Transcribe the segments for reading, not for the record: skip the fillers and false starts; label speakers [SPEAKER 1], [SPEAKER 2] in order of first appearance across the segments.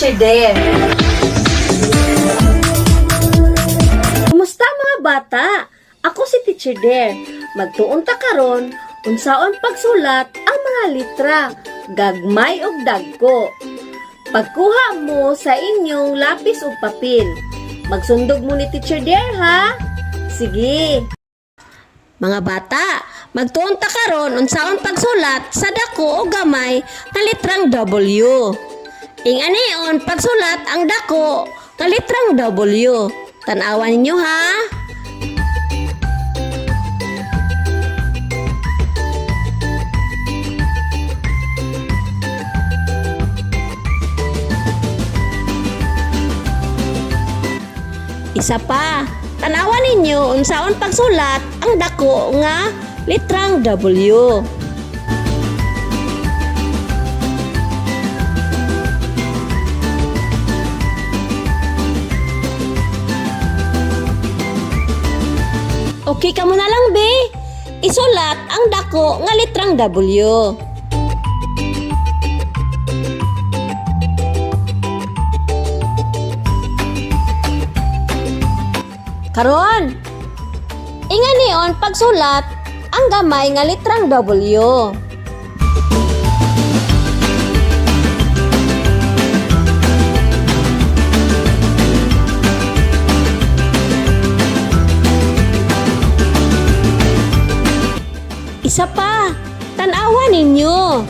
[SPEAKER 1] Teacher Dare. Kumusta, mga bata? Ako si Teacher Dare. Magtuon ta karon unsaon pagsulat ang mga litra, gagmay ug dagko. Pagkuha mo sa inyong lapis ug papel. Magsundog mo ni Teacher Dare, ha? Sige. Mga bata, magtuon ta karon unsaon pagsulat sa dako o gamay nga litrang W. Ing-anion pagsulat ang dako nga litrang W. Tan-awan ninyo, ha. Isa pa, tanawan ninyo unsaon pagsulat ang dako nga litrang W. Okay ka mo na lang, be. Isulat ang dako nga litrang W. Karon, inganion pagsulat ang gamay nga litrang W. Isa pa, tanawa ninyo.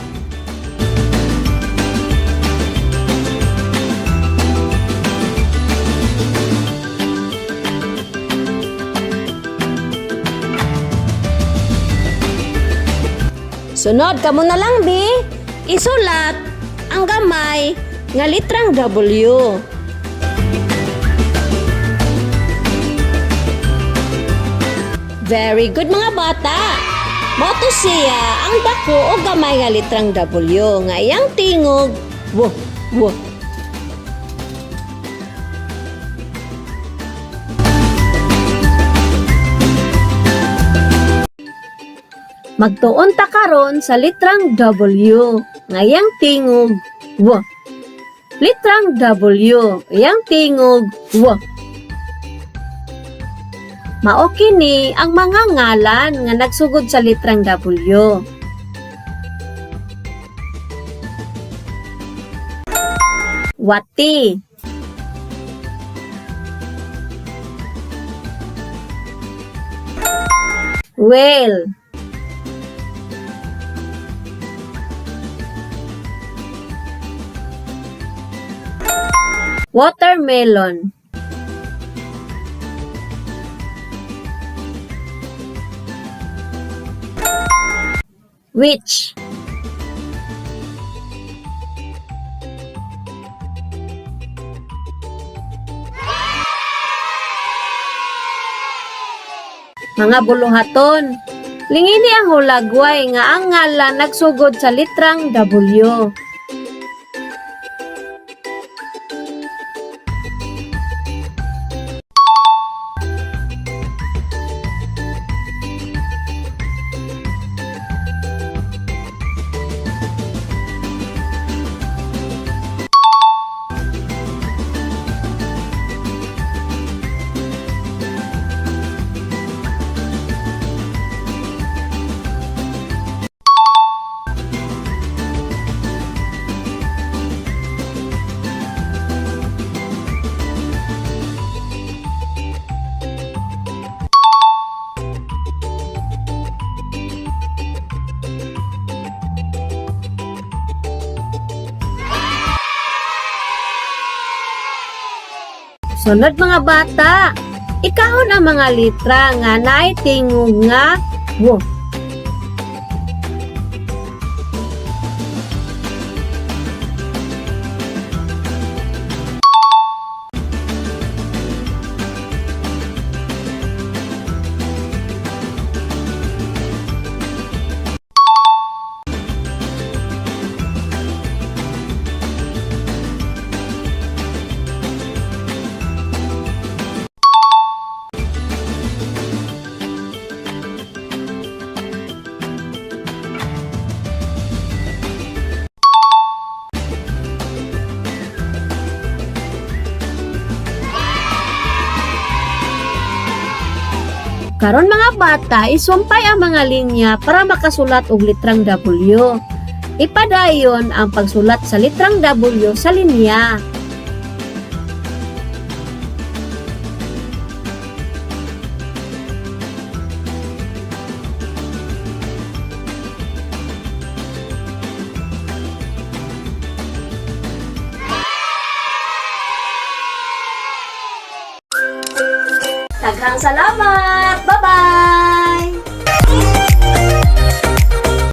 [SPEAKER 1] Sunod, kamo na lang, bi. Isulat ang gamay nga litrang W. Very good, mga bata. Mao to siya ang dako o gamay nga litrang W nga iyang tingog w w. Magtuon ta karon sa litrang W nga iyang tingog W. Litrang W iyang tingog W. Mao kini ang mga ngalan nga nagsugod sa litrang W. Wati. Whale. Watermelon. Witch. Mga buluhaton. Lingini ang hulagway nga ang ngalan nagsugod sa litrang W. Sunod, mga bata, ikahon ang mga litra nga naay tingog nga W. Karon, mga bata, isumpay ang mga linya para makasulat og litrang W. Ipadayon ang pagsulat sa litrang W sa linya. Daghang salamat! Bye-bye!